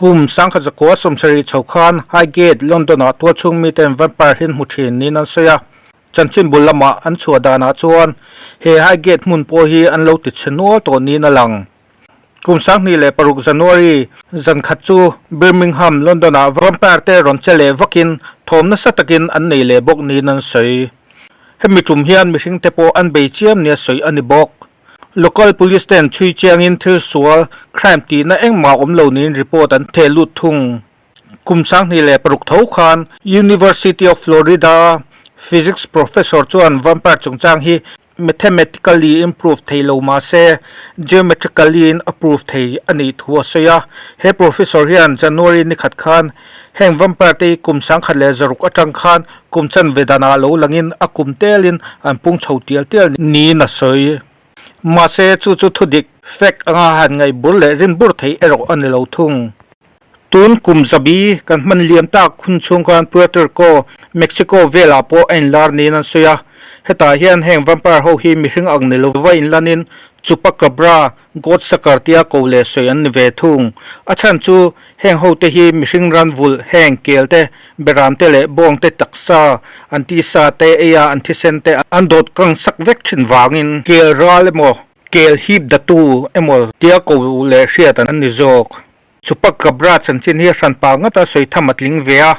Kum 1970 chho khan Highgate, London-ah tualchhung miten vampire hi an hmu thin niin an sawi a. Chanchinbu lama an chhuah danah chuan he Highgate hmun pawh hi an lo tichhe nual tawh niin a lang. Kum 2006 January zan khat chu Birmingham, London-ah vampire te rawn che leh vakin thawm nasa takin an nei leh bawk niin an sawi. Hemi tum hian mihring te pawh an bei chiam nia sawi a ni bawk. Local police ten chhui chiangin thil sual, crime, tihna engmah awm lo niin report an theh lut thung. Kum 2006 tho khan University of Florida physics professor chuan vampire chungchang hi mathematically in prove thei lo mah se geometrically in a prove thei a nih thu a sawi a. He professor hian January ni khat khan heng vampire te hi kum 1600 atang khan kum chanve danah lo langin a kum telin an pung chho tial tial niin a sawi. Mahse chu chu thudik, fact, anga han ngaih bur leh rin bur theih erawh a ni lo thung. Tun kum zabi kan hman liam tak hun chhung khan Puerto Rico, Mexico velah pawh a inlar niin an sawi a. Hetah hian heng vampire ho hi mihring ang ni lova inlanin Chupacabra, God Sucker tia ko leh sawi an ni ve thung. A chhan chu heng hote hi mihring ran vulh heng kel te, beram te leh bawng te taksa, an tisa te eia an thisen te an dawt kang sak vek thin vangin kel ral emaw, kel hip datu emaw tia ko leh hriat an ni zawk. Chupacabra chanchin hi a hranpa ngata sawi tham a tling ve a.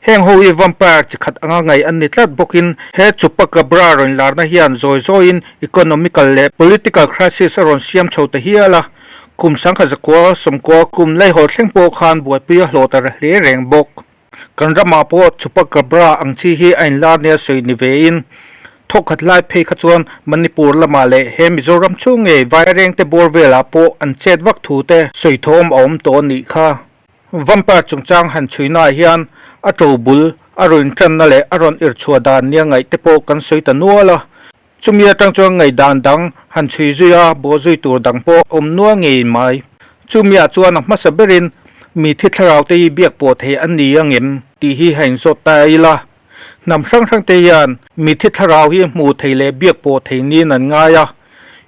Heng ho hi vampire chi khat anga ngaih an ni tlat bawkin he Chupacabra rawn larna hian zawi zawiin economical leh political crisis a rawn siam chho ta hial a. Kum 1990 kum laihawl thleng pawh khan buaipui a hlawh ta hle reng bawk. Kan ramah pawh Chupacabra ang chi hi a inlar nia sawi ni vein thawkkhat lai phei kha chuan Manipur lamah leh he Mizoram chhung ngei Vairengte bawr velah pawh an chet vak thu te sawi thawm a awm tawh a nih kha. Vampire chungchang han chhuinaah hian a to bul a rawn tanna leh a rawn irchhuah dan nia ngaih te pawh kan sawi ta nual a. Chumi atang chuan ngaihdan dang han chhui zui a, bawhzui tur dang pawh awm nual ngei mai. Chumiah chuan a hmasa berin mi thi thlarau te hi biak pawh thei an ni ang em tih hi ha inzawt ta ila. Hnam hrang hrang te hian mi thi thlarau hi hmuh thei leh biak pawh thei niin an ngai a.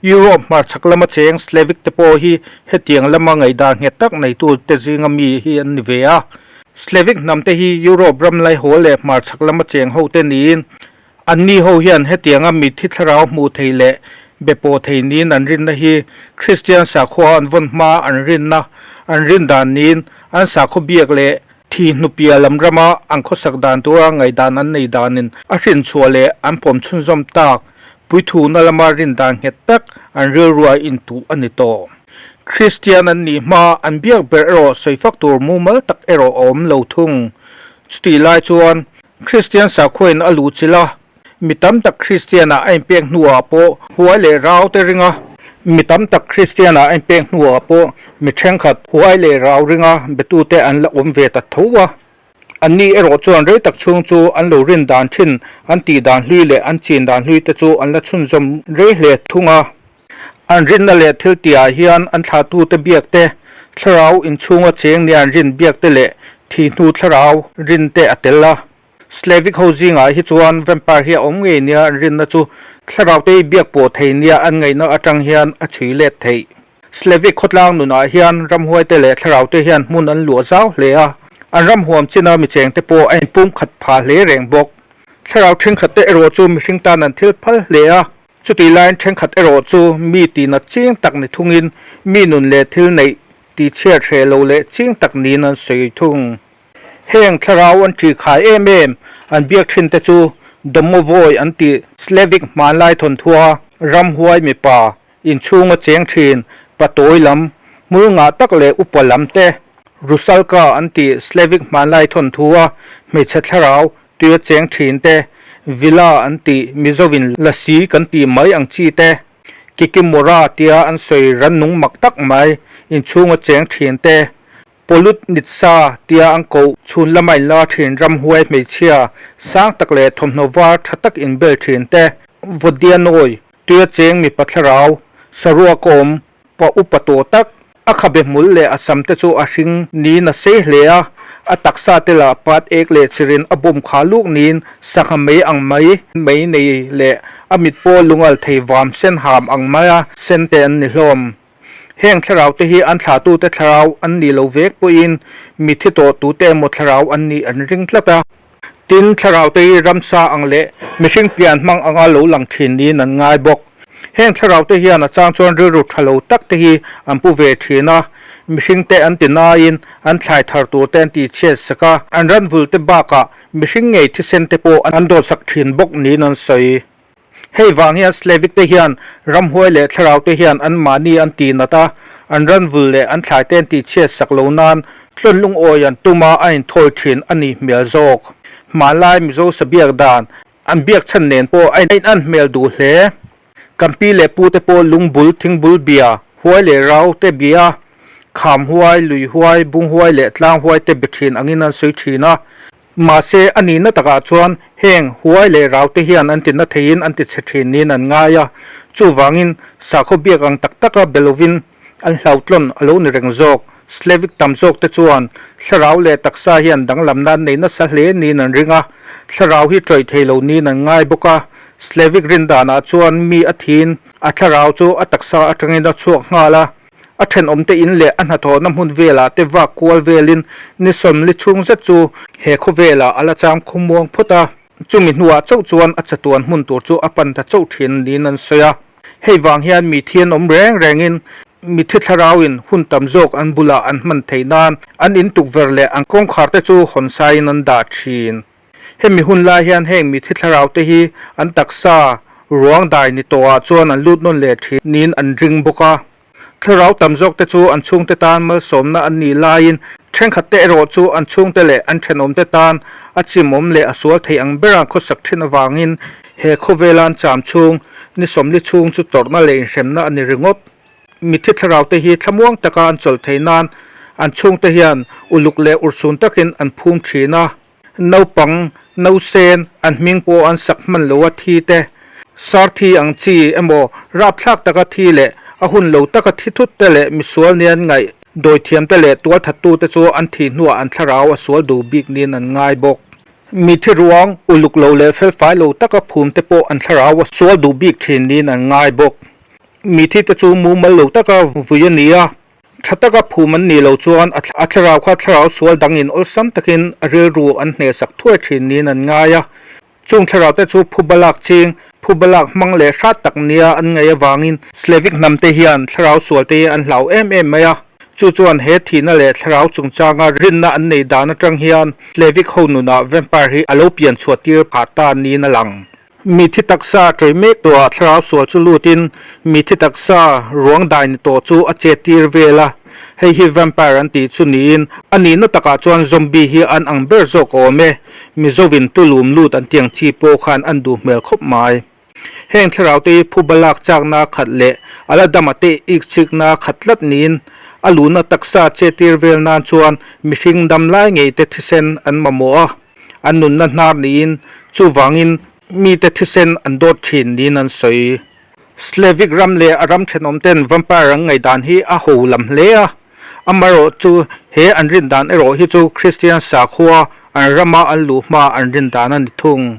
Europe hmarchhak lama cheng Slavic te pawh hi hetiang lama ngaihdan nghet tak neitu te zinga mi hi an ni ve a. Slavic hnam te hi Europe ram laihawl leh hmarchhak lama cheng ho te niin Anni ho hian hetianga mitthi thlarau hmuh thei leh be pawh thei niin an rinna hi Kristian sakhua an vawn hma an rinna an rin dan niin an sakhaw biak leh thi hnupia lam rama an khawsak dan tura ngaihdan an nei danin a hrinchhuah leh an pawm chhunzawm tak puithuhna lama rin dan nghet tak an rilruah intuh a ni tawh. Kristian an nih hma an biak ber erawh sawi fak tur mumal tak erawh a awm lo thung. Chutih lai chuan Kristian sakhuain a luhchilh a, mi tam tak Kristianah a inpek hnuah pawh huai leh rau te ring a. Mi tam tak Kristianah a inpek hnuah pawh mi thenkhat huai leh rau ringa betute an la awm ve ta tho a. Anni erawh chuan rei tak chhung chu an lo rin dan thin, an tih dan hlui leh an chin dan hlui te chu an la chhunzawm rei hle thung a. An rinna leh thil tihah hian an thlahtute biak te, thlarau inchhunga cheng nia an rin biak te leh thi hnu thlarau rin te a tel a. Slavic ho zingah hi chuan vampire hi a awm ngei nia an rinna chu thlarau te hi biak pawh thei nia an ngaihna atang hian a chhui let theih. Slavic khawtlang nunah hian ramhuai te leh thlarau te hian hmun an luah zau hle a, an ram huam china micheng te pawh a inpum khat phah hle reng bawk. Thlarau thenkhat te erawh chu mihring tan an thil phal hle a. Chutih laiin thenkhat erawh chu mi tihna ching tak ni thungin mi nun leh thil neih tihchhiat hreh lo leh ching tak niin an sawi thung. Heng thlarau an ṭih khai em em an biak ṭhin te chu Domovoi an tih Slavic hmanlai thawnthua ramhuai mipa inchhunga cheng ṭhin patawi lam hmul ngah tak leh upa lam te, Rusalka an tih Slavic hmanlai thawnthua hmeichhe thlarau Tuia cheng thin te, Villa an tih, Mizovin Lasi kan tih mai ang chi te, Kikimora tia an sawi rannung mak tak mai inchhunga cheng thin te, Polutnitsa tia an koh chhun lama inla thin ramhuai hmeichhia sang tak leh thawmhnaw var tha tak inbel thin te, Vodianoi tuia cheng mipa thlarau, saruak awm, pa upa tawh tak, a khabe hmul leh a sam te chu a hring niin a sei hle a, a taksa te lah pat ek leh chirin a bawm kha luk niin sangha mei ang mai mei nei leh a mit pawh lungal thei vam sen ham ang maia sen te an ni hlawm. Heng thlarau te hi an thlahtute thlarau an nih lo vek pawhin mitthi tawh tute emaw thlarau an nih an ring tlat a. Tin, thlarau te hi ramsa ang leh mihring pian hmang anga lo lang thin niin an ngai bawk. Heng thlarau te hian a chang chuan rilru tha lo tak te hi an pu ve thin a, mihring te an ti naiin an thlai thar tur te an tih chhiat sak a, an ranvul te bakah mihring ngei thisen te pawh an dawtsak thin bawk niin an sawi. Hei vang hian Slavic te hian ramhuai leh thlarau te hian anmahni an ti nat a, an ranvul leh an thlai te an tih chhiat sak lo nan tlawn lungawi an tum a, a inthawi thin a nih hmel zawk. Hmanlai Mizo sabiak dan an biak chhan nen pawh a in-an hmel duh hle. Kan pi leh pu te pawh lungbul, thingbul bia, huai leh rau te bia, kham huai, lui huai, bung huai leh tlang huai te be thin angin an sawi thin a. Mahse, a nihna takah chuan heng huai leh rau te hian an ti na theiin an ti chhe thin niin an ngai a, chuvangin sakhaw biak ang tak taka be lovin an hlauhtlawn a lo ni reng zawk. Slavic tam zawk te chuan thlarau leh taksa hian danglamna an nei nasa hle niin an ring a, thlarau hi ṭawih thei lo niin an ngai bawk a. Slavic rin danah chuan mi a thiin a thlarau chu a taksa atangin a chhuak nghal a. A thenawmte in leh a hnathawhna hmun velah te vak kual velin ni sawmli chhung zet chu he khawvelah a la cham khawmuang phawt a, chumi hnuah chauh chuan a chatuan hmun tur chu a pan ta chauh thin niin an sawi a. Hei vang hian mi thian awm reng rengin mithi thlarauin hun tam zawk an bulah an hman theih nan an in tukverh leh an kawngkhar te chu hawn saiin an dah thin. Hemi hun lai hian heng mithi thlarau te hi an taksa ruang dai ni tawhah chuan an lut nawn leh thin niin an ring bawk a. Thlarau tam zawk te chu an chhungte tan malsawmna an nih laiin thenkhat te erawh chu an chhungte leh an thenawmte tan a chimawm leh a sual thei ang bera khawsak thin avangin he khawvela an cham chhung ni sawmli chhung chu tawrhna leh inhremna a ni ringawt. Mitthi thlarau te hi thlamuang taka an chawlh theih nan an chhungte hian uluk leh urhsun takin an phum thin a. Naupang, nausen, an hming pawh an sak hman lo a thi te, sar thi ang chi emaw rapthlak taka thi leh a hun lo taka thi thut te leh misual nia an ngaih dawithiam te leh tualthattu te chu an thih hnuah an thlarau a sual duh bik niin an ngai bawk. Mithi ruang, uluk lo leh felfai lo taka phum te pawh an thlarau a sual duh bik thin niin an ngai bawk. Mithi te chu mumal lo taka vui a ni a. Tha taka phum an nih loh chuan a thlarau kha thlarau sual dangin awlsam takin a rilru an hnehsak thuai thin niin an ngai a. Chung thlarau te chu phuba lak ching, phuba lak hmang leh hrat tak nia an ngaih avangin Slavic hnam te hian thlarau sual te hi an hlau em em mai a. Chu chuan he thihna leh thlarau chungchanga rinna an neih dan atang hian Slavic ho nunah vampire hi a lo pian chhuah tir phah ta niin a lang. Mithi taksa ṭei mek tawhah thlarau sual chu lutin mithi taksa ruang dai ni tawh chu a chet tir vel a, hei hi vampire an tih chu niin a nihna takah chuan zombie hi an ang ber zawk awm e, Mizovin tulum lut an tiang chi pawh khan an duh hmel khawp mai. Heng thlarau te hi phuba lak chakna khat leh a la dama te ik chikna khat tlat niin a luhna taksa chet tir vel nan chuan mihring dam lai ngei te thisen an mamawh a. An nunna hnar niin chuvangin mite thisen an dawt thin niin an sawi. Slavic ram leh a ram thenawmten vampire an ngaihdan hi a ho lam hle a, amaherawh chu he an rin dan erawh hi chu Kristian sakhua an rama an luh hma an rin dan a ni thung.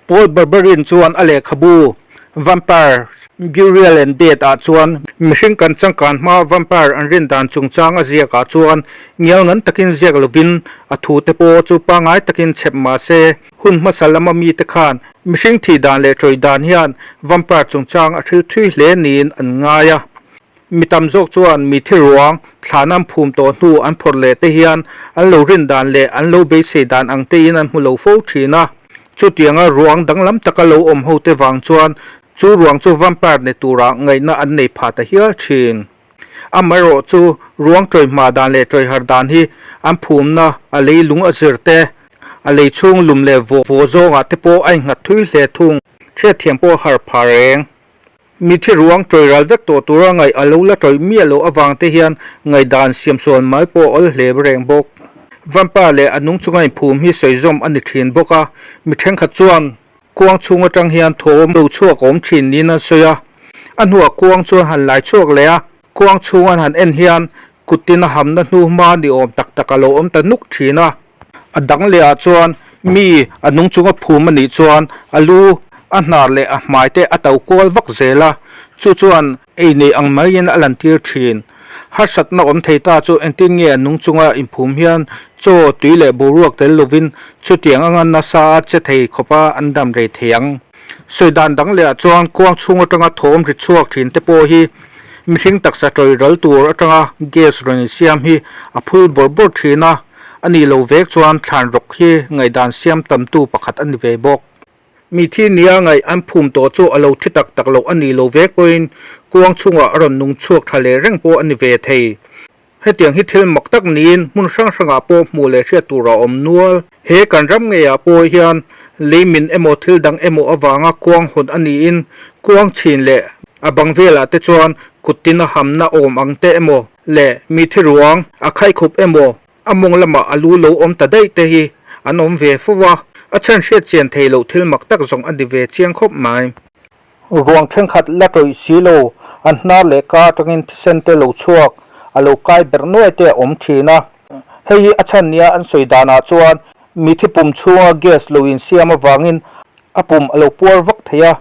Paul Barbarin chuan a lehkhabu Vampire, Burial and Death ah chuan mihring kan changkan hma vampire an rin dan chungchang a ziak ah chuan ngial ngan takin ziak lovin a thu te pawh chu pangngai takin chhep mah se hun hmasa lama mite khan mihring thih dan leh ṭawih dan hian vampire chungchang a hril thui hle niin an ngai a. Mi tam zawk chuan mi thi ruang thlan an phum tawh hnu an phawrh leh te hian an lo rin dan leh an lo beisei dan ang tein an hmu lo fo thin a. Chutianga ruang danglam taka lo awm ho te vang chuan chu ruang chu vampire ni tura ngaihna an nei pha ta hial thin. Amaherawh chu ruang ṭawih hma dan leh ṭawih har dan hi an phumna a lei lung a zir te, a lei chhung lum leh vaw zawngah te pawh a innghat thui hle thung. Hriatthiam pawh a har pha reng. Mithi ruang ṭawih ral vek tawh tura ngaih a lo la ṭawih miah loh avang te hian ngaihdan siamsual mai pawh awl hle reng bawk. Vampire leh a nung chunga inphum hi sawizawm a ni ṭhin bawk a, mi ṭhenkhat chuan kuang chhung aṭang hian thawm lo chhuak awm ṭhin niin an sawi a. A hnuah kuang chuan han lai chhuak leh a, kuang chhung an han en hian kuttin a hamna hnu hma ni awm tak tak a lo awm ta nuk ṭhin a. A dang leh ah chuan mi a nung chunga phum a nih chuan a lu, a hnar leh a hmai te a to kual vak zel a, chu chuan ei nei ang maiin a lantir thin. Harsatna awm thei ta chu engtin nge a nung chunga inphum hian chaw, tui leh boruak tel lovin chutiang anga nasa a che thei khawpa an dam rei thei ang. Sawi dan dang lehah chuan kuang chhung atanga thawm ri chhuak thin te pawh hi mihring taksa tawih ral tur atanga gas rawn insiam hi a phul bawrh bawrh thin a, a nih loh vek chuan thlan rawk hi ngaihdan siam tamtu pakhat a ni ve bawk. Mi thi nia ngaih an phum tawh chu a lo thi tak tak loh a nih loh vek pawhin kuang chhungah a rawn nung chhuak tha leh reng pawh a ni ve thei. Hetiang hi thil mak tak niin hmun hrang hrangah pawh hmuh leh hriat tur a awm nual. He kan ram ngeiah pawh hian leimin emaw thil dang emaw avanga kuang hawn a niin kuang chhin leh a bang velah te chuan kut tin a hamna awm ang te emaw leh mi thi ruang a khaikhup emaw a mawng lamah a lu lo awm ta daih te hi an awm ve fo a, a chhan hriat chian thei loh thil mak tak zawng a ni ve chiang khawp mai. Ruang thenkhat la tawih si lo, an hnar leh ka atangin thisen te lo chhuak, a lo kai berh nuai te a awm thin a. Hei hi a chhan nia an sawi danah chuan mithi pum chhunga gas lo insiam avangin a pum a lo puar vak thei a,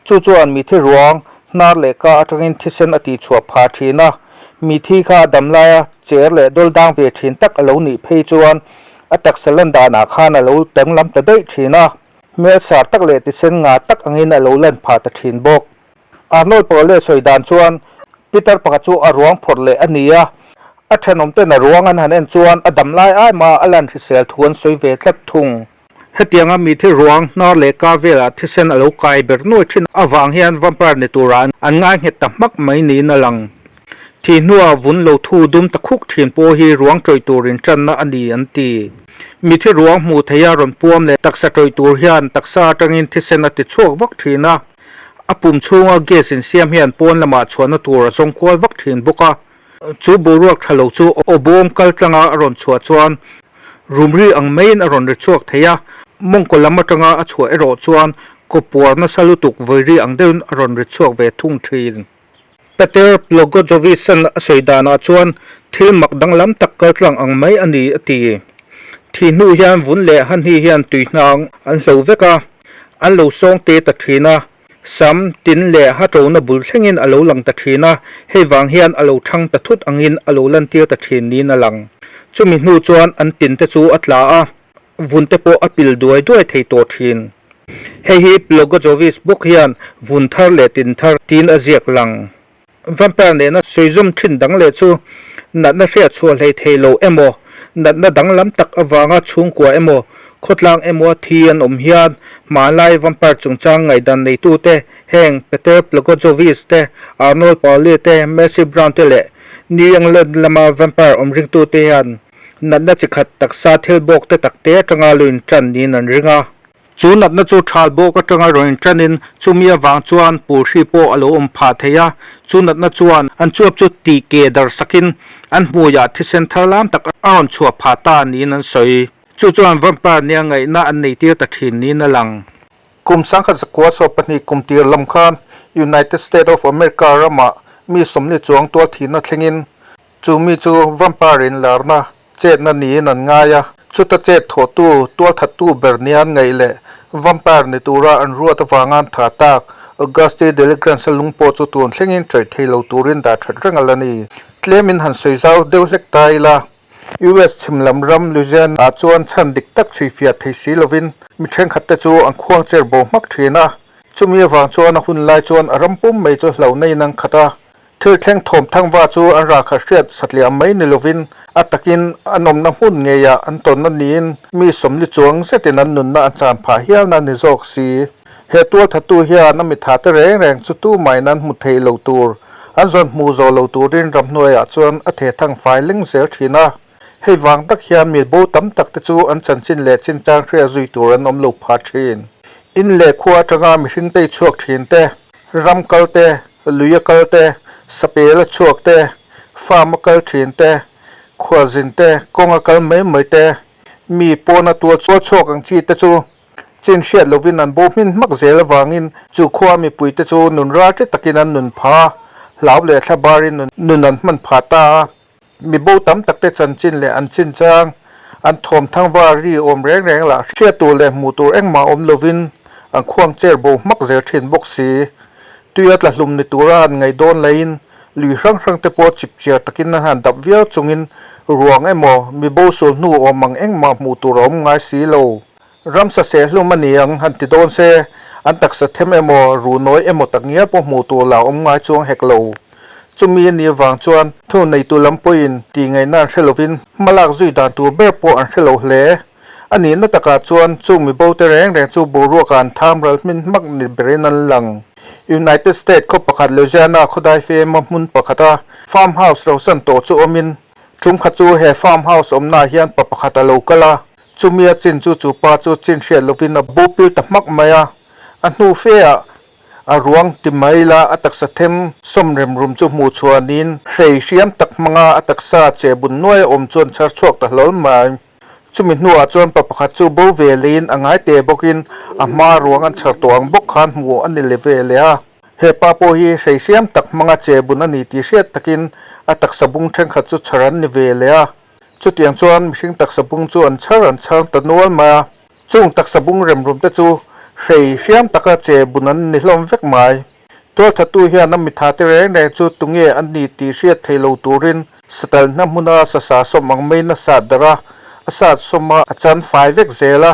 chu chuan mithi ruang hnar leh ka atangin thisen a tihchhuah phah thin a, mithi kha a dam laia cher leh dawl dang ve thin tak a lo nih phei chuan a taksa lan danah khan a lo danglam ta daih thin a. Hmelsar tak leh tisen nga tak angin a lo lan phah ta thin bawk. Arnold Paole sawi dan chuan Peter pakhat chu a ruang phawrh leh a ni a, a thenawmten a ruang an han en chuan a dam lai ai mah a lan hrisel thu an sawi ve tlat thung. Hetianga mi thi ruang hnar leh ka velah thisen a lo kai ber nuai thin avang hian vampire ni turah an ngai nghet ta hmak mai niin a lang. Thih hnuah vun lo thu dum ta khuk thin pawh hi ruang tawih tur intanna a ni an ti. Mithi ruang hmuh theia rawn puam leh taksa tawih tur hian taksa atangin thisen a ti chhuak vak thin a, a pum chhunga gas insiam hian pawn lamah chhuahna tur a zawng kual vak thin bawk a. Chu boruak tha lo chu aw bawm kal tlanga a rawn chhuah chuan rumri ang maiin a rawn ri chhuak thei a, mawngkaw lam atanga a chhuah erawh chuan kaw puar nasa lutuk vawiri ang deuhin a rawn ri chhuak ve thung thin. Peter Blagojevich-a'n a sawi danah chuan thil mak danglam tak kaltlang ang mai a ni a ti. Thih hnu hian vun leh hanhi hian tui hnang an hlo vek a, an lo sawng te ta thin a, sam, tin leh ha ṭona bul thlengin a lo lang ta thin a, hei vang hian a lo ṭhang ta thut angin a lo lantir ta thin niin a lang. Chumi hnu chuan an tin te chu a tla a, vun te pawh a pil duai duai thei tawh thin. Hei hi Blagojevich bawk hian vun thar leh tin thar tiin a ziak lang. Vampire nena sawi zawm thin dang leh chu natna hriat chhuah hlei thei lo emaw, natna danglam tak avanga chhungkua emaw, khawtlang emaw thi an awm hian hmanlai vampire chungchang ngaihdan neitute heng Peter Blagojevich te, Arnold Paole te, Mercy Brown te leh New England lama vampire awm ringtute hian Natna chi khat taksa thil bawk te tak te atanga lo intan niin an ring a. Chu natna chu thal bawk atanga rawn intanin chumi avang chuan pulhri pawh a lo awm phah thei a. Chu natna chuan an chuap chu tih ke dar sakin an hmuiah thisen thar lam tak a rawn chhuah phah ta niin an sawi. Chu chuan vampire nia ngaihna an neitir ta thin niin a lang. Kum sangkhat zakua sawp pahnih kum tir lam khan United State of America ramah mi sawmli chuang tual thihna thlengin Chu mi chu vampire in larna chetna niin an ngai a, chuta chet thawhtu tualthattu ber nia an ngaih leh vampire ni tura an ruat avanga an tha tak Auguste Delegrance-a lung pawh chu tun thlengin ṭaih thei lo turin dah ṭhat reng a la ni. Tlemin han sawi zau deuh hlek ta ila, US chhim lam ram Louisiana-ah chuan chhan dik tak chhui fiah thei si lovin mi ṭhenkhatte chu an khuang cher bo hmak ṭhin a, chumi avang chuan a hun lai chuan a ram pum mai chu hlauhna in an khat a. Thil thleng thawm thangva chu an ralkhat hriat satliah mai ni lovin a takin an awmna hmun ngeiah an tawnna niin mi sawmli chuang zetin an nunna an chan phah hialna a ni zawk si. He tualthattu hian a mitha te reng reng chu tumahin an hmu theih lo tur, an zawn hmu zawh lo turin ramhnuaiah chuan a the thang fai leng zel thin a. Hei vang tak hian mi bo tam tak te chu an chanchin leh chinchang hriat zui tur an awm lo phah thin. In leh khua atanga mihring tei chhuak thin te, ram kal te, lui a kal te, sapel a chhuak te, farm a kal thin te, khualzin te, kawng a kal mai mai te, mi pawna tual chhuak ang chi te chu chin hriat lovin an bo hmin hmak zel avangin chu khua mipuite chu nun ral ṭi takin an nun pha a, hlau leh thla barin nun an hman phah ta a. Mi bo tam takte chanchin leh an chinchang, an thawm thangva ri awm reng reng lah hriat tur leh hmuh tur engmah awm lovin an khuang cher bo hmak zel thin bawk si. Tuia tla hlum ni tura an ngaih dawn laiin. Lui hrang hrang te pawh chipchiar takin an han dap viau chungin ruang emaw mi bosul hnu awm ang engmah hmuh tur a awm ngai si lo. Ramsa sehlum a ni ang han ti dawn se, an taksa them emaw ruhnawi emaw tak ngial pawh hmuh tur la awm ngai chuang hek lo. Chumi a nih avang chuan thu neitu lam pawhin tih ngaihna an hre lovin hmalak zui dan tur ber pawh an hre lo hle. A nihna takah chuan chung mibo te reng reng chu boruakah an tham ral hmin hmak ni berin an lang. United State khaw pakhat Louisiana khawdai fema hmun pakhata farm house rosan tawh chu awmin tum khat chu he farm house awmnaah hian pa pakhat a lo kal a, chumi a chin chu chu pa chu chin hriat lovin a bo pil ta hmak mai a, a hnu feah A ruang ti mai la a taksa them sawm rem rum chu hmuh chhuah niin hrei hriam tak hmanga a taksa che bun nuai a awm chuan chhar chhuak ta hlawl mai. Chumi hnuah chuan pa pakhat chu bo ve leiin a ngai te bawkin a hma ruang an chhar tawh ang bawk khan hmuh a ni le ve leh a. He pa pawh hi hrei hriam tak hmanga che bun a ni tih hriat takin a taksa bung thenkhat chu chhar an ni ve leh a. Chutiang chuan mihring taksa bung chu an chhar an chhar ta nual mai a. Chung taksa bung remrum te chu hrei hriam taka che bun an ni hlawm vek mai. Tualthattu hian a mitha te reng reng chu tunge an ni tih hriat thei lo turin satalhna hmuna sasa sawm ang maiin a sat darh a, a sat sawm a a chan fai vek zel a.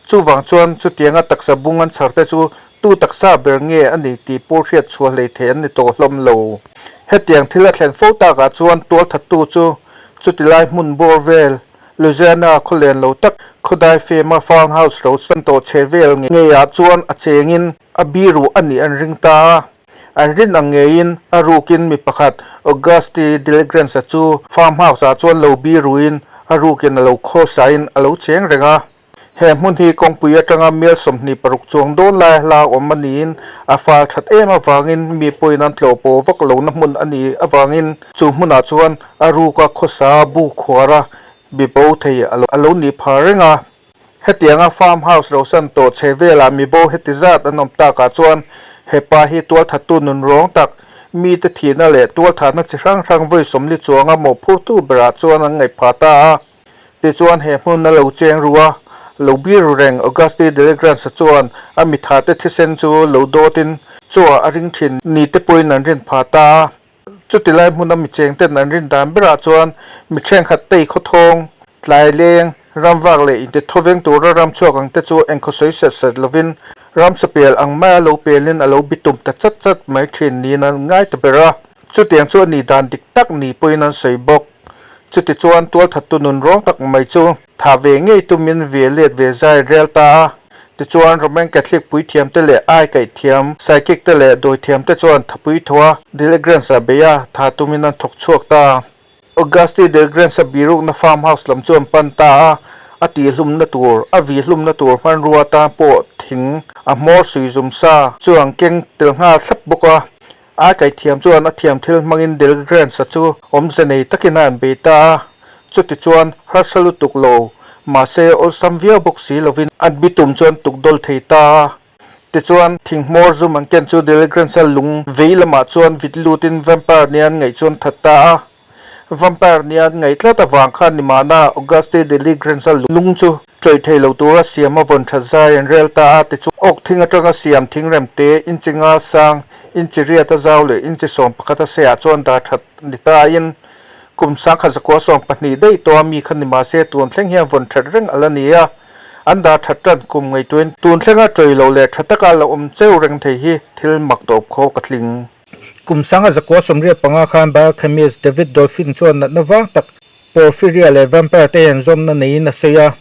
Chuvang chuan chutianga taksa bung an chhar te chu tu taksa ber nge a ni tih pawh hriat chhuah hlei thei an ni tawh hlawm lo. Hetiang thil a thlen fo takah chuan tualthattu chu chutilai hmun bawr vel Louisiana khaw len lo tak khawdai fema farm house ro san tawh chhe vel ngeiah chuan a chengin a biru a nih an ring ta a. An rin ang ngeiin a rukin mi pakhat Auguste Delegrange-a chu farm house-ah chuan lo biruin a rukin a lo khawsain a lo cheng reng a. He hmun hi kawngpui atanga mel 26 chuang dawn lai hla awm a niin a fal that em avangin mi pawhin an tlawh pawh vak lohna hmun a nih avangin chu hmunah chuan a ruka khawsa bu khuara mi bo thei a lo nih phah reng a. Hetianga farm house rosan tawh chhe velah mi bo heti zat an awm takah chuan hepa hi tualthattu nun rawng tak, mite thihna leh tualthatna chi hrang hrang vawi 40 chuanga mawhphurtu berah chuan an ngaih phah ta a. Tichuan he hmun a lo cheng ru a, lo bir ru reng Auguste Delegrange-a chuan a mithate thisen chu lo dawtin chaw a ring thin ni te pawhin an rin phah ta a. Chuti lai hmuna mi chengten an rin dan berah chuan mi thenkhat tei khawthawng, tlai leng, ramvak leh inte thawveng tura ram chhuak ang te chu engkhaw sawi set set lovin ramsa pel ang maia lo pelin a lo bitum ta chat chat mai thin niin an ngai ta ber a. Chutiang chu a nih dan dik tak ni pawhin an sawi bawk. Chutichuan tualthattu nun rawng tak mai chu tha ve ngei tumin ve let ve zai rel ta a. Tichuan Roman Catholic puithiamte leh ai kaihthiam, psychic te leh dawithiamte chuan thapui thaw a, Delegrance-a bei a, tha tumin an thawk chhuak ta. Auguste Delegrance-a birukna farm house lam chu an pan ta a, a tihhlumna tur, a vihlumna tur hmanrua atan pawh thing a hmawr suizum sa chu an keng tel nghal thlap bawk a. A kaihthiam chuan a thiam thil hmangin Del Grants-a chu awmze nei takin a an bei ta a, chutichuan harsa lutuk lo, mahse awlsam viau bawk si lovin an bitum chuan tuk dawl thei ta a. Tichuan, thinghmawr zum an ken chu Del Grants-a lung vei lamah chuan vit lutin vampire nia an ngaih chuan that ta a. Vampire nia an ngaih tlat avang khan ni mahna Auguste Del Grants-a lung chu ṭawih thei lo tura siam a vawn ṭhat zai an rel ta a, tichuan awk thing aṭanga siam thingrem te, inchi nga sang, inchi riat a zau leh inchi 11 a seiah chuan dah ṭhat ni tain kum 1912 daih tawha mi kha ni mahse tun thleng hian vawn ṭhat reng a la ni a, an dah ṭhat ṭan kum ngaihtuahin tun thlenga ṭawih loh leh ṭha taka la awm cheu reng thei hi thil mak tawp khawk a tling. Kum 1985 khan biochemist David Dolphin chuan natna vang tak Porphyria leh vampire te hian zawmna neiin a sawi a.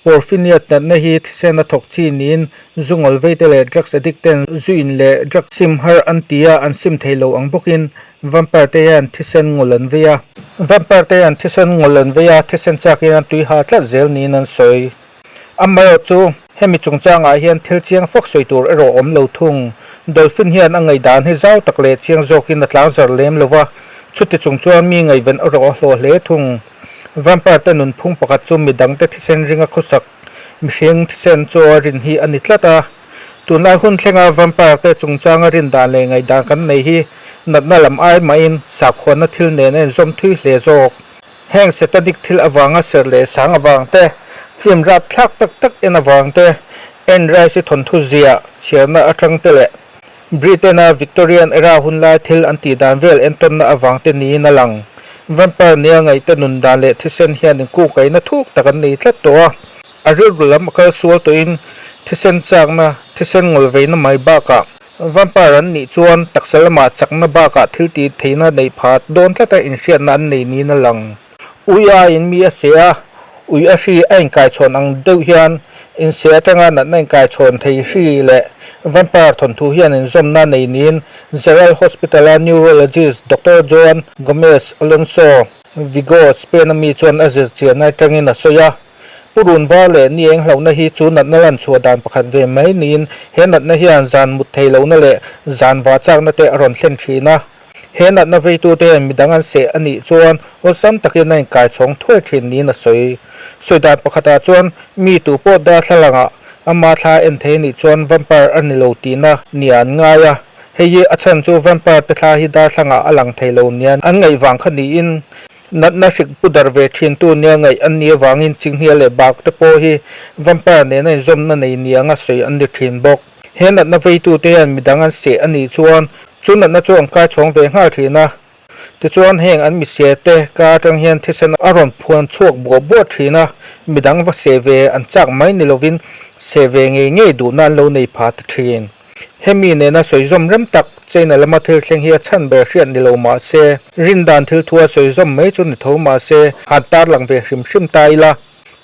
Porphyria natna hi thisen a thawk chi niin zu ngawlvei te leh drugs addict ten zu in leh drug sim har an ti a, an sim thei lo ang bawkin vampire te hian thisen ngawl an vei a. Vampire te hian thisen ngawl an vei a, thisen chakin an tui ha tlat zel niin an sawi. Amaherawh chu, hemi chungchangah hian thil chiang fak sawi tur erawh awm lo thung. Dolphin hian a ngaihdan hi zau tak leh chiang zawkin a tlang zar lem lo va, chuti chung chuan mi ngaihven erawh a hlawh hle thung. Vampire te nunphung pakhat chu midangte thisen ringa khawsak, mihring thisen chaw a rin hi a ni tlat a. Tunlai hun thlenga vampire te chungchanga rin dan leh ngaihdan kan nei hi natna lam ai mahin sakhuanna thil nen a inzawm thui hle zawk. Heng satanic thil avanga serh leh sang avang te, film rapthlak tak tak en avang te, Anne Rice-i thawnthu ziah chhiarna atang te leh Britain-a Victorian era hunlai thil an tih dan vel entawnna avang te niin a lang. Vampire nia ngaihte nun dan leh thisen hian inkungkaihna thuk tak an nei tlat tawh a. A rilru lam a kal sual tawhin thisen chakna, thisen ngawlveina mai bakah vampire an nih chuan taksa lamah chakna bakah thil tih theihna neih phat dawn tlata inhriatna an nei niin a lang. Ui aiin mi a seh a, ui a hri a inkaichhawn ang deuh hian inseh atanga natna inkaichhawn thei hri leh vampire thawnthu hian inzawmna nei niin Zeral Hospital-a neurologist Doctor Joan Gomez Alonso, Vigo, Spain-a mi chuan a zirchianna atangin a sawi a. Pu Runva leh ni eng hlauhna hi chu natna lan chhuah dan pakhat ve mai niin he natna hian zan mut thei lohna leh zan vah chakna te a rawn thlen thin a. He natna veitute hian midang an seh a nih chuan awlsam takin a inkai chhawng thuai thin niin a sawi. Sawi dan pakhatah chuan mi tu pawh darthlalangah ama thla en thei a nih chuan vampire a ni lo tihna nia an ngai a. Hei hi a chhan chu vampire te thla hi darthlangah a lang thei lo nia an ngaih vang kha niin Natna hrik pu darh ve thintu nia ngaih an nih avangin chinghnia leh bak te pawh hi vampire nena inzawmna nei ni anga sawi an ni thin bawk. He natna veitute hian midang an seh a nih chuan chu natna chu an kai chhawng ve nghal thin a. Tichuan heng an misia te ka atang hian thisen a rawn phuan chhuak buah buah thin a, midang va seh ve an chak mai ni lovin seh ve ngei ngei duhna an lo nei pha ta thin. Hemi nena sawizawm rem tak China lama thil thleng hi a chhan ber hriat ni lo mah se, rin dan thil thua sawizawm mai chu ni tho mah se, han tarlang ve hrim hrim ta ila.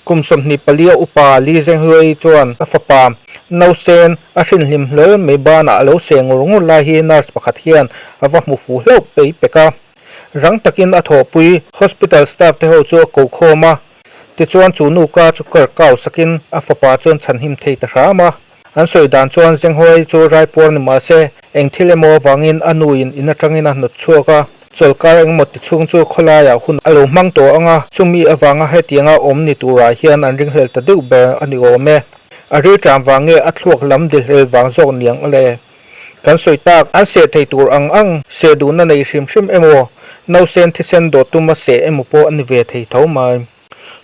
Kum 24 a upa Li Zhenghui chuan a fapa nausen a hrinhlim hlawl mai banah a lo seh ngur ngur lai hi nurse pakhat hian a va hmu fu hlauh pei pek a. Rang takin a thawhpui hospital staff te ho chu a ko khawm a, tichuan chu nuka chu kar kau sakin a fapa chuan chhanhim thei ta hram a. An sawi dan chuan Zenghuai chu raipuar ni mah se, eng thil emaw avangin a nuin in atangin a hnawt chhuak a, chawlhkar engemaw ti chhung chu khawlaiah hun a lo hmang tawh ang a, chumi avanga hetianga awm ni turah hian an ringhlel ta deuh ber a ni awm e. A rilṭam vang nge a thluak lam dilhlel vang zawk niang le? Kan sawi tak, an seh thei tur ang ang, seh duhna nei hrim hrim emaw, nausen thisen dawt tuma seh emaw pawh a ni ve thei tho mai.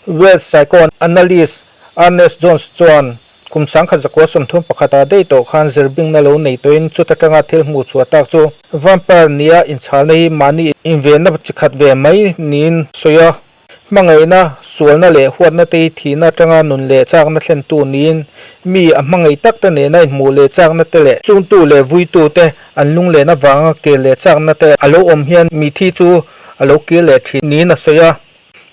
Welsh psychoanalyst Ernest Jones chuan kum 1931 ah daih tawh khan zirbingna lo nei tawhin chuta tanga thil hmuh chhuah tak chu vampire nia inchhalna hi mahni invenna chi khat ve mai niin sawi a. Hmangaihna, sualna leh huatna te hi thihna atanga nun leh chakna thlentu niin mi a hmangaih tak te nena inhmuh leh chakna te leh chungtu leh vuitu te an lunglen avanga kir leh chakna te a lo awm hian mithi chu a lo kir leh thin niin a sawi a.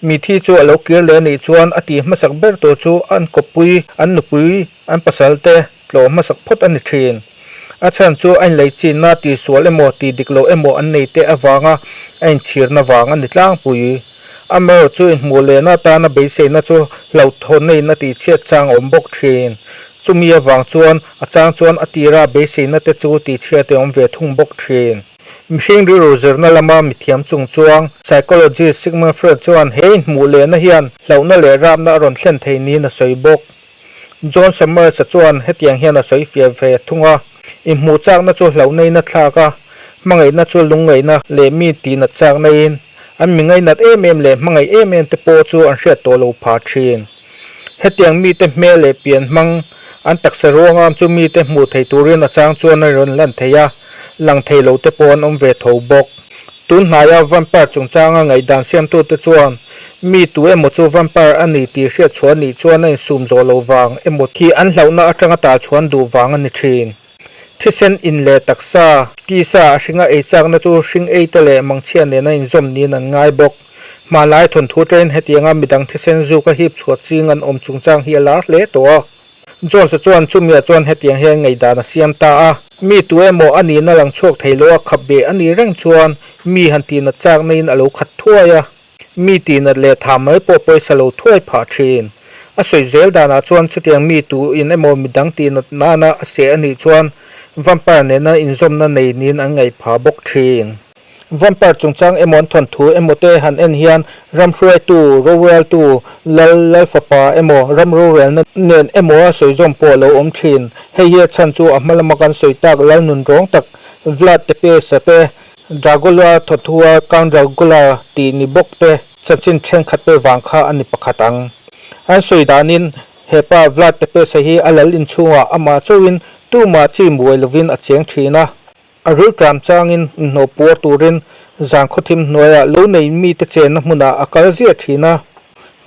Mithi chu a lo kir leh anih chuan a tih hmasak ber tur chu an kawppui, an nupui, an pasal te tlawh hmasak phawt a ni thin. A chhan chu a inleichinna tihsual emaw tih dik loh emaw an nei te avanga a inchhirna vang a ni tlangpui. Amaherawh chu inhmuh lehna atana beiseina chu hlauhthawnna in a tihchhiat chang a awm bawk thin. Chumi avang chuan a chang chuan a tira beiseina te chu tihchhiat a awm ve thung bawk thin. Mihring rilru zirna lama mithiam chung chuang psychologist Sigmund Freud chuan he inhmuh lehna hian hlauhna leh rapna a rawn thlen thei niin a sawi bawk. John Summers-a chuan hetiang hian a sawi fiah ve thung a, Inhmuh chakna chu hlauhna-in a thlak a, hmangaihna chu lungngaihna leh mi tihnat chakna-in an mi ngainat em em leh hmangaih em em te pawh chu an hriat tawh lo phah thin. Hetiang mite hmel leh pian hmang an taksa ruangam chu mite hmuh thei turin a chang chuan a rawn lan thei a, lang thei lo te pawh an awm ve tho bawk. Tun hnaia vampire chungchanga ngaihdan siamtute chuan mi tu emaw chu vampire a ni tih hriat chhuah a nih chuan a insum zawh lo vang emaw khi an hlauhna atanga tal chhuan duh vang a ni thin. Thisen in leh taksa, tisa a hringa ei chakna chu hring ei te leh mangchhia nena inzawm niin an ngai bawk. Hmanlai thawnthu atangin hetianga midang thisen zuka hip chhuah ching an awm chungchang hi a lar hle tawh a. Jones-a chuan chumia chuan hetiang hian ngaihdan a siam ta a. Mi tu emaw a nihna lang chhuak thei lo a khap beh a nih reng chuan mi han tihnat chakna in a lo khat thuai a. Mi tihnat leh tha mai pawh pawisa lo thuai phah thin. A sawi zel danah chuan chutiang mi tu in emaw midang tihnat nana a seh a nih chuan vampire nena inzawmna nei niin an ngaih phah bawk thin. Vampire chungchang emaw an thawnthu emaw te han en hian ram hruaitu, roreltu, lal, lalfapa emaw ram rorelna nen emaw a sawi zawm pawh a lo awm thin. Hei hi a chhan chu a hma lama kan sawi tak lal nun rawng tak Vlad Tepes-a te, Dragula thawthua Count Dragula tih ni bawk te chanchin thenkhat te vang kha a ni pakhat ang. An sawi danin. He pa Vlad Tepes-a hi a lal inchhungah amah chauhin tumah chim buai lovin a cheng thin a. A rilṭam changin inhnawh puar turin zan khawthim hnuaiah lo nei mite chenna hmunah a kal ziah thin a.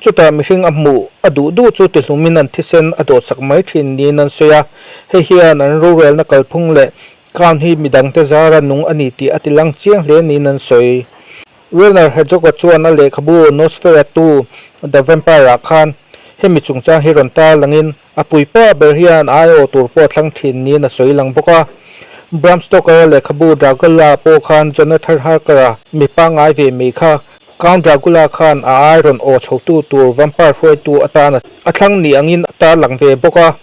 Chutah mihring a hmuh a duh duh chu tihlumin an thisen a dawhsak mai thin niin an sawi a. Hei hian an rorelna kalphung leh Count hi midangte zara nung a ni tih a ti lang chiang hle niin an sawi. Werner Herzog-a chuan a lehkhabu Nosferatu, The Vampire-ah khan hemi chungchang hi rawn tar langin a puipa ber hian a aiawh tur pawh a thlang thin niin a sawi lang bawk a. Bram Stoker-a lehkhabu Dracula pawh khan Jonathan Harker-a mi pangngai ve mai kha Count Dracula khan a ai rawn aw chhotu tur vampire hruaitu atan a thlang ni angin a tar lang ve bawk a.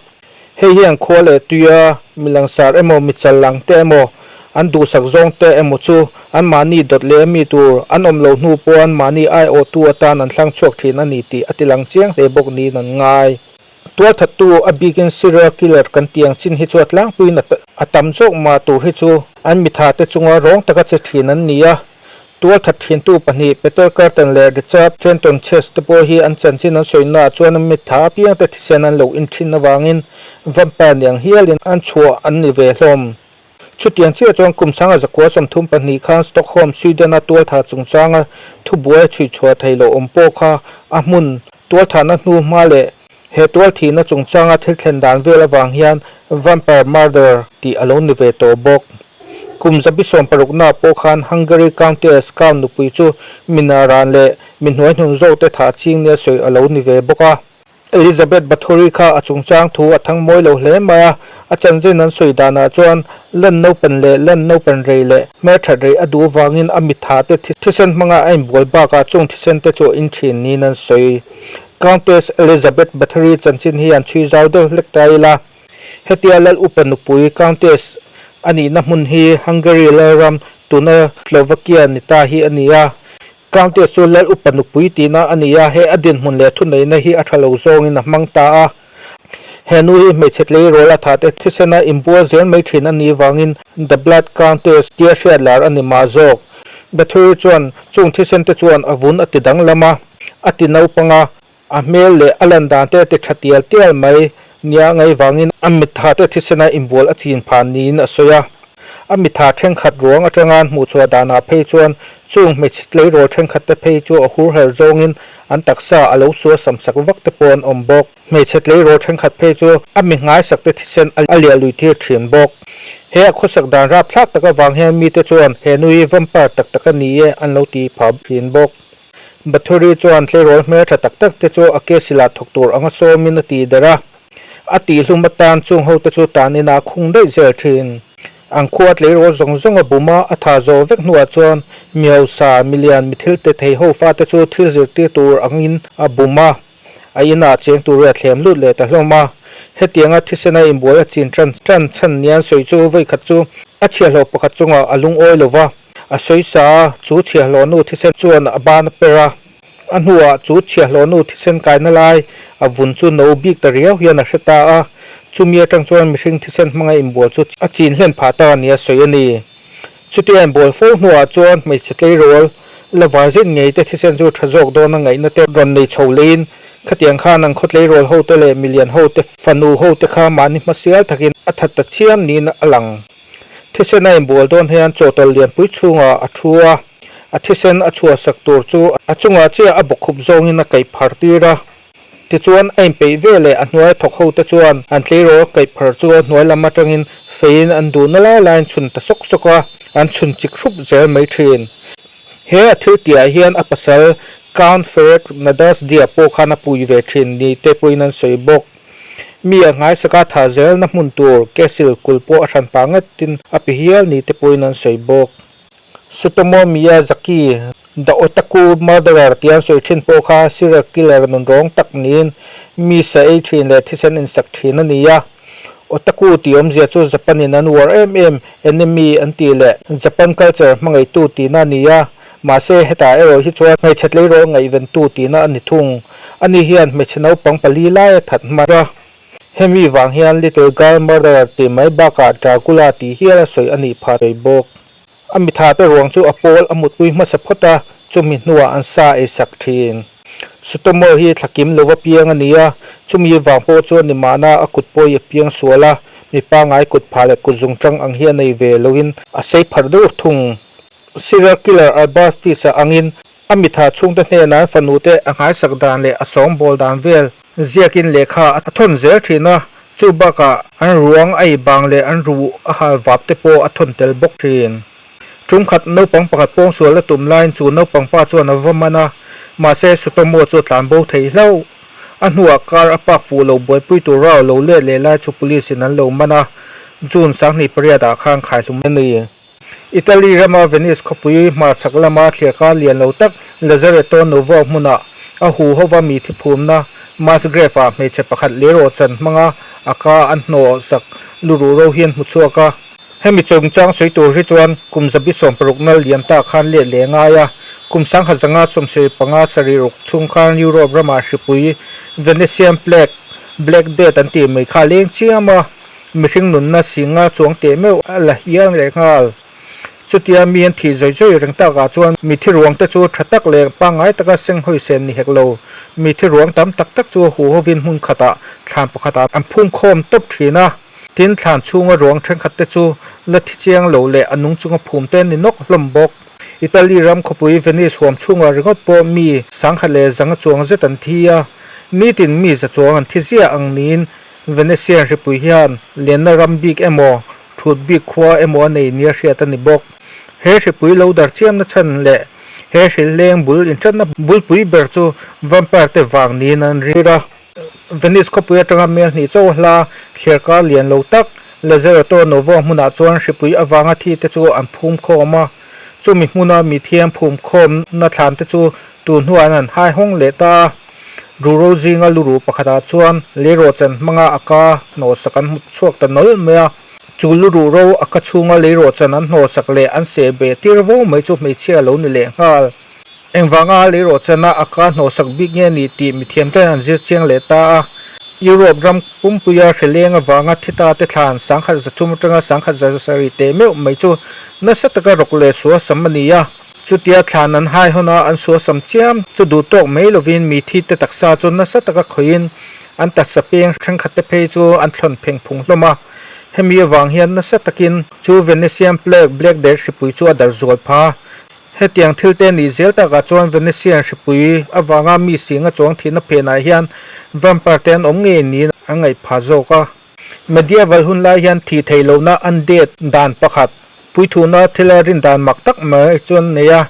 Hei hian khua leh tuia mi langsar emaw mi chal lang te emaw an duhsak zawng te emaw chu anmahni dawt leh a mi tur an awm lo hnu pawh anmahni aiawhtu atan an hlang chhuak thin a ni tih a ti lang chiang hle bawk niin an ngai. Tualthattu a bikin serial killer kan tih ang chin hi chu a tlangpuiin a tam zawk mah tur hi chu an mitha te chunga rawng taka che thin an ni a. Tualthat thintu pahnih Peter Kürten leh Richard Trenton Chase te pawh hi an chanchin an sawi naah chuan an mitha apiang te thisen an lo in thin avangin vampire niang hialin an chhuah an ni ve hlawm. Chutiang chiah chuan kum sanga zakua 32 khan Stockholm, Sweden-a tualtha chungchanga thubuai a chhuihchhuah thei loh awm pawh kha a hmun tualthahna hnu hma leh he tualthihna chungchanga thil thlen dan vel avang hian vampire murder tih a lo ni ve tawh bawk. Kum zabi sawmparuknaah pawh khan Hungary Countess Count nupui chu minaran leh mi hnuaihnung zawkte thah ching nia sawi a lo ni ve bawk a. Elizabeth Bathory kha a chungchang thu a thang mawi lo hle mai a, a chanchin an sawi danah chuan lan naupan leh lan naupan rei leh hmelthat rei a duh avangin a mitha te thisen hmanga a inbual bakah chung thisen te chu a in thin niin an sawi. Countess Elizabeth Bathory chanchin hi an chhui zau deuh hlek ta ila. Hetia Lal Upa nupui Countess a nihna hmun hi Hungary Lalram tuna Slovakia ni ta hi a ni a. Countess chu Lal Upa nupui tihna a ni a, he a dinhmun leh thuneihna hi a tha lo zawngin a hmang ta a. He nu hi hmeichhe tleirawl a thah te thisena inbual zel mai thin a nih vangin The Blood Countess tia hriat lar a ni mah zawk. Bathory chuan chung thisen te chuan a vun a ti danglam a, a ti naupang a, A hmel leh a lan dan te ti tha tial tial mai nia ngai vangin a mitha te thisena inbual a chin phan niin a sawi a. A mitha thenkhat ruang atanga an hmuhchhuah danah phei chuan chung hmeichhe tleirawl thenkhat te phei chu a hur her zawngin an taksa a lo sual sam sak vak te pawh an awm bawk. Hmeichhe tleirawl thenkhat phei chu a mi nghaisak te thisen a liah lui tir thin bawk. He a khawsak dan rapthlak tak avang hian mite chuan he nui vampire tak tak a ni e an lo ti phah thin bawk. Bathory chuan tleirawl hmeltha tak tak te chu a kesilah thawk tur anga sawmin a ti der a, a tihhlum atan chung ho te chu tan inah a khung daih zel thin. An khua tleirawl zawng zawng a bum a, a tha zawh vek hnuah chuan mi hausa, milian, mi thil te thei ho fate chu thil zirtir tur angin a bum a, a inah cheng turin a thlem lut leh ta hlawm a. Hetianga thisena inbuai a chin tan tan chhan nia an sawi chu vawikhat chu a chhiahhlawh pakhat chungah a lungawi lo va. A sawi sa a, chu chhiahhlawhnu thisen chuan a ban a per a. A hnuah chu chhiahhlawhnu thisen kaina lai a vun chu no bik ta riau hian a hre ta a, chumi atang chuan mihring thisen hmanga inbual chu a chin hlen phah ta a ni a sawi a ni. Chutia inbual fo hnuah chuan hmeichhe tleirawl la varzin ngei te thisen chu tha zawk dawn a ngaihna te rawn nei chho leiin khatiang khan an khaw tleirawl ho te leh milian ho te fanu ho te kha mahni hmasial takin a that ta chiam niin a lang. Thisen a inbual dawn hian chawhtawlh lianpui chhungah a thu a, a thisen a chhuahsak tur chu a chungah chiah a bawkkhup zawngin a kaih phar tir a. Tichuan a inpeih ve leh a hnuai thawk hote chuan an tleirawl kaih phar chu a hnuai lam atangin feiin an duhna lai laiin chhun ta sawk sawk a, an chhun chik hrup zel mai thin. He a thil tihah hian a pasal Count Ferek Nadasdia pawh khan a pui ve thin ni te pawhin an sawi bawk. Mi a nghaisaka tha zelna hmun tur Castle kul pawh a hran pah ngatin a pe hial ni te pawhin an sawi bawk. Sutomo Miyazaki, The Otaku Murderer tih an sawi thin pawh kha serial killer nun rawng tak niin mi sa ei thin leh thisen insak thin a ni a. Otaku tih awmzia chu Japan in an uar em em anime an tih leh Japan culture hmangaihtu tihna a ni a. Mahse, hetah erawh hi chuan hmeichhe tleirawl ngaihventu tihna a ni thung. Ani hian hmeichhe naupang pali lai a that hmar a. Hemi vang hian Little Girl Murderer tih mai bakah Dracula tih hial a sawi a nih phah rei bawk. A mitha te ruang chu a pawl a mutpui hmasa phawt a, chumi hnuah an sa ei sak thin. Sutomo hi thla kim lova piang a ni a, chumi vang pawh chuan ni mahna a kut pawh hi a piang sual a, mi pangngai kut phah leh kut zung tang ang hi a nei ve loin a sei pharh deuh thung. Serial killer Albert Fish-a angin a mitha chhungte hnenah an fanute a nghaisak dan leh a sawngbawl dan vel ziakin lehkha a thawn zel thin a, chu bakah an ruang a ei bang leh an ruh a hal vap te pawh a thawn tel bawk thin. Ṭumkhat naupang pakhat pawngsual a tum laiin chu naupang pa chuan a va man a, mahse Sutomo chu a tlan bo thei hlauh. A hnuah car a park fuh lo buaipui tur rau lo let leh lai chu police in an lo man a, June 28 ah khan khaihlum a ni. Italy rama Venice khawpui hmarchhak lama thliarkar lian lo tak Lazzaretto Nuovo hmunah a hu hova mi thiphumna mass grave ah hmeichhe pakhat lehrawh chan hmanga a ka an hnawhsak luruh ro hian hmu chhuak a. Hemi chungchang sawi tur hi chuan kum zabi 60 nal lian ta khan let leh ngai a, kum 1975 sarih ruk chhung khan Europe ramah hripui Venetian Plague, Black Death an tih mai kha a leng chiam a, mihring nunna singa chuang teh meuh a la hial leh nghal. Chutia mi an thih zawih zawih reng takah chuan mi thi ruang te chu tha tak leh pangngai taka seng hawi sen ni hek lo. Mi thi ruang tam tak tak chu huhovin hmun khatah thlan pakhatah an phum khawm tawp thin a. Tin, thlan chhunga ruang thenkhat te chu la thi chiang lo leh a nung chunga phum te ni nawk hlawm bawk. Italy ram khawpui Venice huam chhungah ringawt pawh mi 10,100 chuang zet an thi a, nitin mi za chuang an thi ziah ang niin Venetian hripui hian lenna ram bik emaw, thut bik khua emaw a nei nia hriat a ni bawk. He hripui lo dar chiamna chhan leh he hrilhleng bul inthatna bulpui ber chu vampire te vang niin an rir a. Venice khawpui atanga mel hnih chauh hla thliarkar lian lo tak Lazzaretto Nuovo hmunah chuan hripui avanga thi te chu an phum khawm a. Chumi hmuna mi thiam phum khawmna thlan te chu tun hnuah an han hai hawng leh ta a. Ruro zinga luruh pakhatah chuan leirawhchan hmanga a ka hnawhsak an hmu chhuak ta nawlh mai a. Chu luruh ro a ka chhunga leirawhchan an hnawhsak leh an seh beh tir vo mai chu hmeichhia lo ni leh nghal. Engvanga leirawhchana a ka hnawhsak bik nge ni tih mithiamten an zir chiang leh ta a. Europe ram pumpuia hreleng avanga thi ta te thlan 1300 atanga 1700 teh meuh mai chu nasa taka rawk leh suasam a ni a. Chutia thlan an hai hawn a, an suasam chiam chu duh tawk mai lovin mi thi te taksa chu nasa taka khawihin an taksa peng thenkhat te phei chu an thlawn pheng phung hlawm a. Hemi avang hian nasa takin chu Venetian Plague, Black Death hripui chu a darh zual pha. Hetiang thil te nih zel takah chuan Venetian hripui avanga mi singa chuang thihna phenah hian vampire te an awm ngei niin an ngaih phah zawk a. Medieval hun lai hian thih theih lohna undead dan pakhat, puithuna thila rin dan mak tak mai chuan nei a.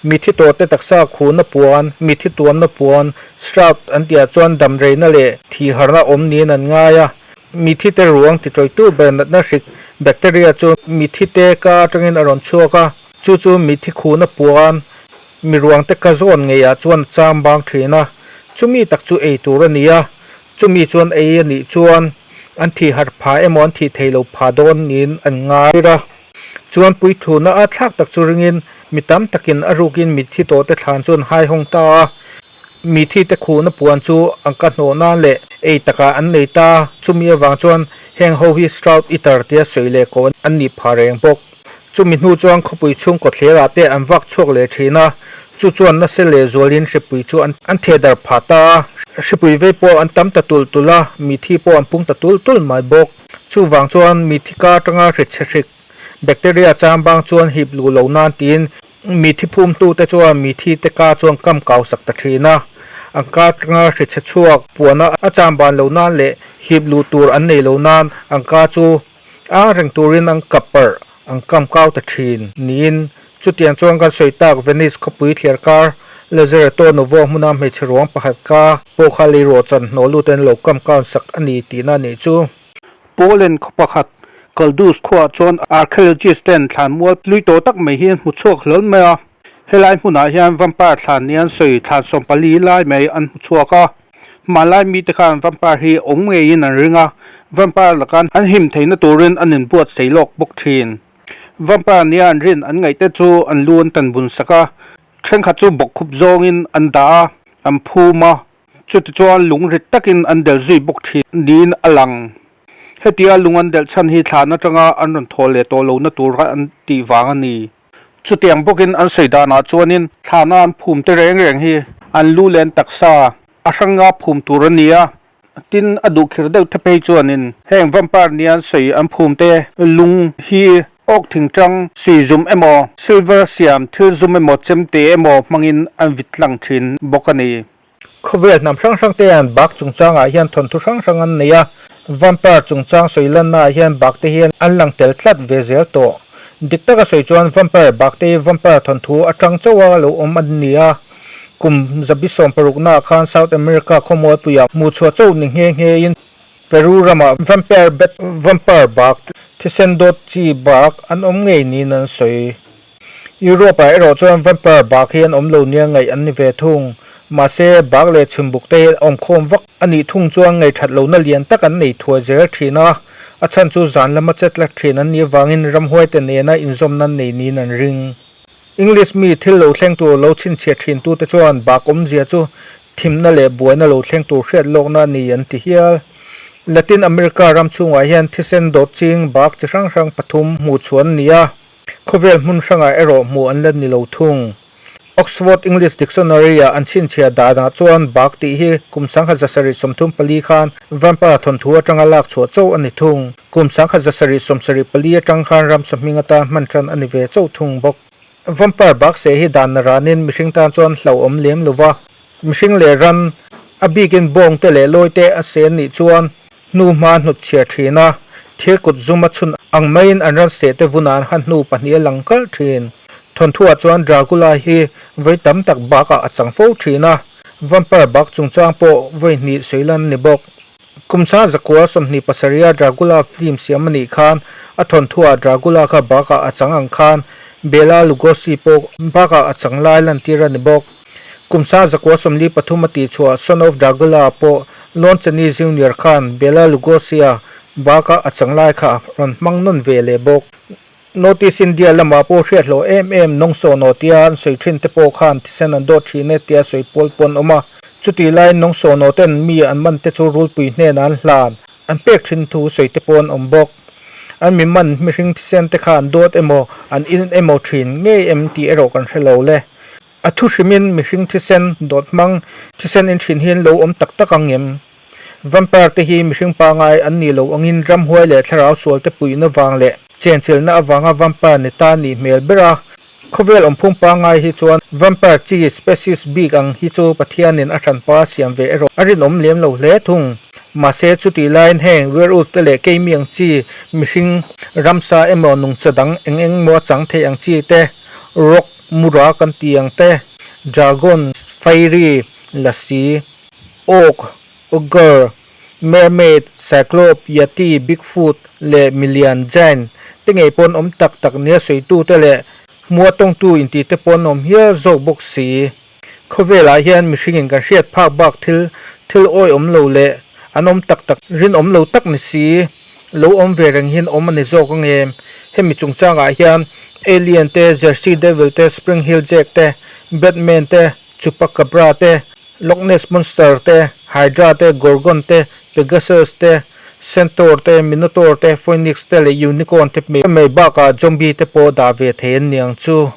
Mithi tawh te taksa khuhna puan, mithi tuamna puan, shroud an tihah chuan damreina leh thihharna awm niin an ngai a. Mithi te ruang titawihtu ber natna hrik bacteria chu mithi te ka atangin a rawn chhuak a. Chu chu mithi khuhna puan mi ruangte ka zawn ngeiah chuan a cham bang thin a, chumi tak chu ei tur a ni a, chumi chuan ei a nih chuan an thih harh phah emaw an thih thei lo phah dawn niin an ngai a. Chuan puithuna a thlak tak chu ringin mi tam takin a rukin mithi tawhte thlan chu an haihawng ta a, mithi te khuhna puan chu an ka hnawh nan leh ei takah an nei ta a, chumi avang chuan heng ho hi Shroud Eater tia sawi leh koh an nih phah reng bawk. Chumi hnu chuan khawpui chhung kawtthlerah te an vak chhuak leh thin a, chu chuan nasa leh zualin hripui chu an theh darh phah ta a, hripui vei pawh an tam ta tulh tulh a, mithi pawh an pung ta tulh tulh mai bawk. Chuvang chuan mithi ka atanga hrichhe hrik, bacteria, chambang chuan hip luh lo nan tiin mithi phumtu te chuan mithi te ka chuan kam kau sak ta thin a, an ka atanga hrichhe chhuak puana a chamban lo nan leh hip luh tur an nei lo nan an ka chu A reng turin an kap parh, an kam kau ta thin niin chutiang chuan kan sawi tak Venice khawpui thliarkar Lazzaretto Nuovo hmuna hmeichhe ruang pakhat ka pawh kha leiruah chan hnawh lut in lo kam kaun sak a ni tihna a nih chu. Poland khaw pakhat Kaldus khuaah chuan archaeologist ten thlanmual hlui tawh tak mai hi an hmu chhuak hlawl mai a, helai hmunah hian vampire thlan nia an sawi thlan 14 lai mai an hmu chhuak a. Hmanlai mite khan vampire hi awm ngeiin an ring a, vampire laka an him theihna turin an inbuatsaih lawk bawk thin. Vampire nia an rin an ngaihte chu an lu an tan bun sak a, thenkhat chu bawkkhup zawngin an dah a, an phum a, chutichuan lung rit takin an del zui bawk thin niin a lang. Hetia lung an delh chhan hi thlan atanga an rawn thaw leh tawh lohna tura an tih vang a ni. Chutiang bawkin an sawi danah chuanin thlana an phum te reng reng hi. An lu leh an taksa a hranga phum tur a ni a, tin a duh khir deuh te phei chuanin heng vampire nia an sawi an phum te lung hi awk thingtang sui zum emaw silver siam thil zum emaw chemte emaw hmangin an vit tlang thin bawk a ni. Khawvel hnam hrang hrang te hian bak chungchangah hian thawnthu hrang hrang an nei a, vampire chungchang sawi lannaah hian bak te hian an lang tel tlat ve zel tawh. Dik taka sawi chuan vampire bak te hi vampire thawnthu atang chauha lo awm an ni a, kum zabi sawmparuknaah khan South America khawmualpuiah hmuhchhuah chauh ni nghe nghein Peru ramah vampire bat vampire bak thisen dawt chi bak an awm ngei niin an sawi. Europe-ah erawh chuan vampire bak hi an awm lo nia ngaih an ni ve thung. Mahse, bak leh chhimbuk te hi awmkhawm vak a nih thung chuan ngaihthat lohna lian tak an nei thuai zel thin a, a chhan chu zan lama chetla thin an nih avangin ramhuaite nena inzawmna an nei niin an ring. English mi thil lo thleng tur lo chhinchhiah thin tute chuan bak awmzia chu thimna leh buaina lo thleng tur hriat lawkna a ni an ti hial. Latin America ram chhungah hian thisen dawt ching bak chi hrang hrang pathum hmuh chhuah an ni a, khawvel hmun hrangah erawh hmuh an la ni lo thung. Oxford English Dictionary-ah an chhinchhiah danah chuan bak tih hi kum sangkhat zasarih 34 khan vampire thawnthu atanga lak chhuah chauh a ni thung. Kum sangkhat 774 atang khan ramsa hming atan hman tan a ni ve chauh thung bawk. Vampire bak seh hi dan naranin mihring tan chuan hlauhawm lem lo va, mihring leh ran, a bikin bawng te leh lawi te a seh nih chuan hnu hma hnut chhiar thin a, thir kut zum a chhun ang maiin an ran seh te vun an han hnu pahnih a lang kalh thin. Thawnthuah chuan Dracula hi vawi tam tak bakah a chang fo thin a, vampire bak chungchang pawh vawi hnih sawi lan a ni bawk. Kum sa zakua 27 a Dracula film siam a nih khan a thawnthuah Dracula kha bakah a chang ang khan Bela Lugosi pawh bakah a chang lai lantir a ni bawk. Kum sa zakua 43 a tihchhuah Son of Dracula pawh Lon Chaney Junior khan Bela Lugosi-a bakah a chang lai kha a rawn hmang nawn ve leh bawk. Notice India lamah pawh hriat hlawh em em Nawngsawnaw tia an sawi thin te pawh khan thisen an dawt thin e tia sawi pawl pawn awm a. Chutih laiin Nawngsawnaw ten mi an man te chu rulpui hnenah an hlan an pek thin thu sawi te pawh an awm bawk. An mi man mihring thisen te kha an dawt emaw an in emaw thin ngei em tih erawh kan hre lo le. A thu hrimin mihring thisen dawt hmang thisen in thin hi an lo awm tak tak ang em? Vampire te hi mihring pangai an nih loh angin ramhuai leh thlarau sual te puihna vang leh chenchilhna avanga vampire ni ta nih hmel ber a. Khawvel awmphung pangai hi chuan vampire chi species bik ang hi chu Pathianin a hranpa siam ve erawh a rinawm lem lo hle thung. Mahse chutih laiin heng werewolf te leh keimi ang chi mihring ramsa emaw nungcha dang eng eng maw chang thei ang chi te rock mura kan tih ang te dragon fairy lasi Oak, Ogre, Mermaid, Cyclope, Yeti, Bigfoot leh milian, giant, te ngei pawn awm tak tak nia sawitute leh hmua tawngtu intih te pawn awm hial zawk bawk si. Khawvelah hian mihringin kan hriat phak bak thil, thil awihawm lo leh an awm tak tak rinawm lo tak ni si, lo awm ve reng hian awm a ni zawk ang em? Hemi chungchangah hian Alien te, Jersey Devil te, Spring Hill Jack te, Batman te, Chupacabra te, Loch Ness Monster te, Hydra te, Gorgon te, Pegasus te, Centaur te, Minotaur te, Phoenix te leh Unicorn te mai bakah Zombie te pawh dah ve thei an ni ang chu.